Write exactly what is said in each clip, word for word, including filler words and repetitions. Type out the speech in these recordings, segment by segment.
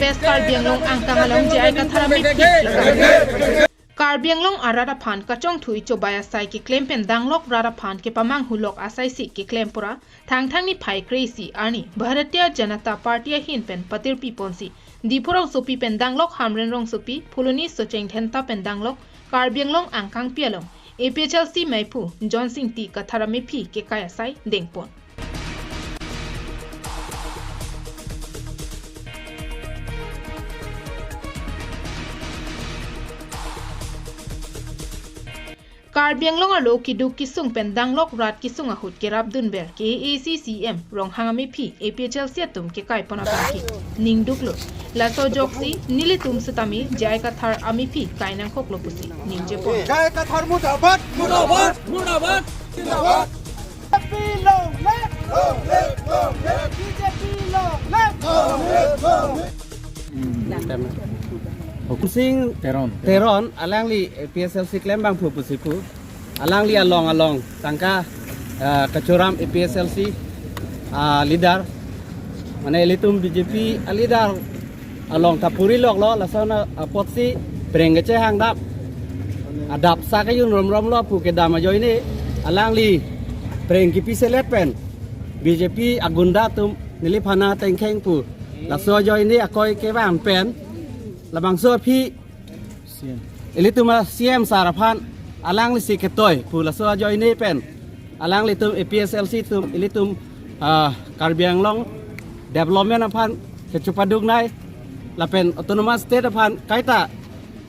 West Karbi Anglong angkang along J I Kathar amephi kekai. Karbi Anglong arat aphan kachongthui chobai asai keklem pen danglok rat aphan kepamanghu lok asai si keklem pura Thangthang niphai kre-isi arni Bharatiya Janata Party ahin pen patirpi ponsi Diphu rongsopi pen danglok Hamren rongsopi, Phuloni Socheng Dhenta pen danglok Karbi Anglong angkangpi along A P H L C meiphu Johnsing T Kathar amephi kekai asai dengpon. Karbi Anglong arlo keduk kesung pen danglok rat kesung ahut kerapdunver K A A C C M Ronghang amephi A P H L C atum kekaipon abangke ningduklo. Laso ajoksi nelitum setame J I Kathar amephi kai nangkoklo pusi ningjepon. J I Kathar murdabad, murdabad, murdabad, zindabad. B J P long live! Long live, long live! B J P long live! Long live, long live! Sing Teron. Teron, alangli A P H L C klembangphu pusi pu. Alangli along along tangka, eh, kachoram A P H L C, ah, leader. Mane ilitum B J P a leader along ta puri loklo, lason apotsi preng kechehang dap. Adap sa kejun romromlo pu kedam ajoine alangli preng kipi selet pen B J P agunda atum neliphan atengkheng pu. Laso ajoine akoi kevang pen labangso aphi ilitum a C M sir aphan alangli si ketoi pu laso ajoine pen alanglitum A P H L C atum ilitum, ah, Karbi Anglong development aphan kechopaduknei lapen autonomous state aphan kaita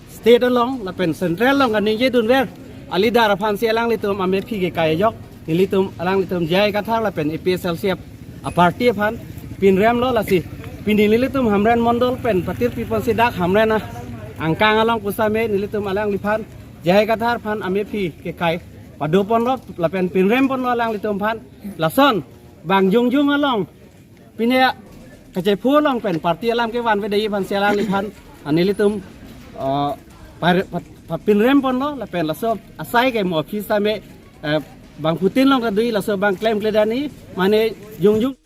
state along lapen central along kaningjedunver a leader aphansi alanglitum amephi kekai ajok nelitum alanglitum J I Kathar lapen A P H L C a party aphan pinremlo lasi pini nelitum Hamren Mondol pen patirpi ponsi dak Hamren a angkang along pusitame nelitum alangliphan J I Kathar aphan amephi kekai padoponlo lapen pinremponlo alanglitum aphan lason bang jongjong along pine kachepho along pen party alam kevanvedet aphansi alangliphan nelitum, eh, par-, pa-, pa-, pinremponlo lapen laso asai ke mo aphi sitame, eh, bangphutin along kadui laso bang klemkledet ni mane jongjong.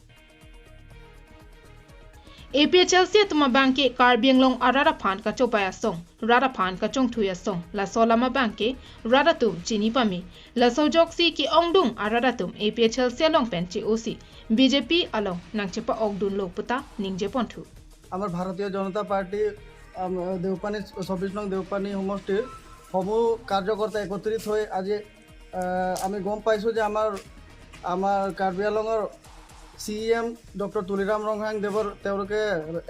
A P H L C atum abangke Karbi Anglong arat aphan kachobai asong, rat aphan kachongthui asong, laso alam abangke rat atum chini pame. Laso ajoksi ke-ongdung arat atum A P H L C along pen che-osi B J P along nangchepa-okdunlo puta ningjeponthu. আমাৰ ভাৰতীয় জনতা পাৰ্টি, আম, দেওপানী, চৌবিশ নং দেওপানী সমষ্টিৰ সমূহ কাৰ্যকৰ্তা একত্ৰিত হৈ আজি, আহ, আমি গম পাইছোঁ যে আমাৰ, আমাৰ কাৰ্বি আংলঙৰ চি ই এম ডক্টৰ তুলিৰাম ৰংহাং দেৱৰ তেওঁলোকে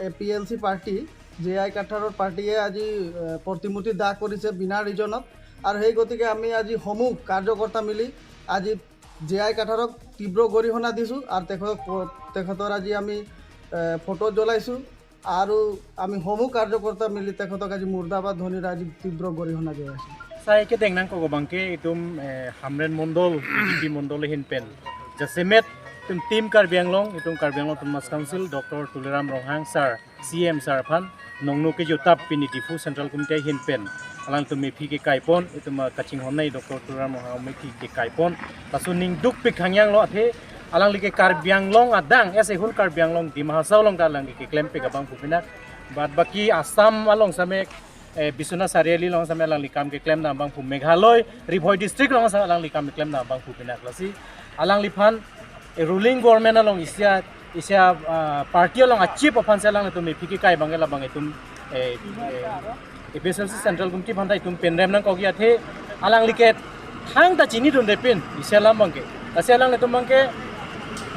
A P L C party, J I কাথাৰৰ পাৰ্টিয়ে আজি, আহ, প্ৰতিমূৰ্তি দাহ কৰিছে বিনা ৰিজনত। আৰু সেই গতিকে আমি আজি সমূহ কাৰ্যকৰ্তা মিলি আজি জে আই কাথাৰক তীব্ৰ গৰিহণা দিছোঁ আৰু তেখেতক, তেখেতৰ আজি আমি, এ, ফটো জ্বলাইছোঁ আৰু আমি সমূহ কাৰ্যকৰ্তা মিলি তেখেতক আজি মুৰ্দাবাদ ধ্বনিৰে আজি তীব্ৰ গৰিহণা জনাইছোঁ। Sai kedeng nangkok abangke itum, eh, Hamren Mondol, B J P Mondol ahin pen jasemet itum Team Karbi Anglong, itum Karbi Anglong Autonomous Council, Doctor Tuliram Ronghang sir, C M sir aphan nongno kejutap pini Diphu Central Committee ahin pen alangtum mephi kekaipon, itum, ah, kachinghonnei Doctor Tuliram Ronghang mephi kekaipon. Laso ningdukpik hangyanglo athe alangli ke Karbi Anglong adang, as a whole Karbi Anglong Dima Hasao along ta alangli keklempik abangphu pinak. Bad baki Assam along same, eh, Biswanath Chariali along same alangli kam keklemdam abangphu, Meghalaya, Ri Bhoi district along same alangli kam keklemdam abangphu pinak. Lasi alangliphan, eh, ruling government along isi a, isi a, ah, party along a chief aphansi alanglitum mephi kekai abangke labang itum, eh, eh, A P H L C Central Committee aphan ta itum pinrem nangkokji athe alangli ke thangta chinidunde pin isi alam abangke. Lasi alanglitum abangke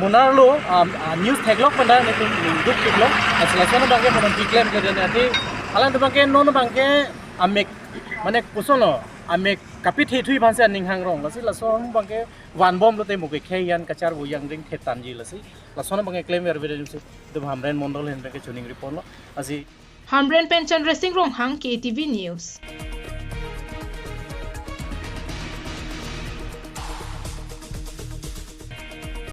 monarlo, ah, ah, news theklok pen ta nelitum ningdukpiklo. Lasi lason abangke mo non keklem ke den athe alangtum abangke non abangke amek, mane koson lo, amek kapithethui aphansi aning hangrong. Lasi lason abangke vanbomlote mo kekhei an kacharvo yang ring thetanji lasi. Lason abangke klemvervedet si itum Hamren Mondol ahin pen ke chuning riponlo. Lasi Hamren pen Chandra Singh Ronghang, K T V News.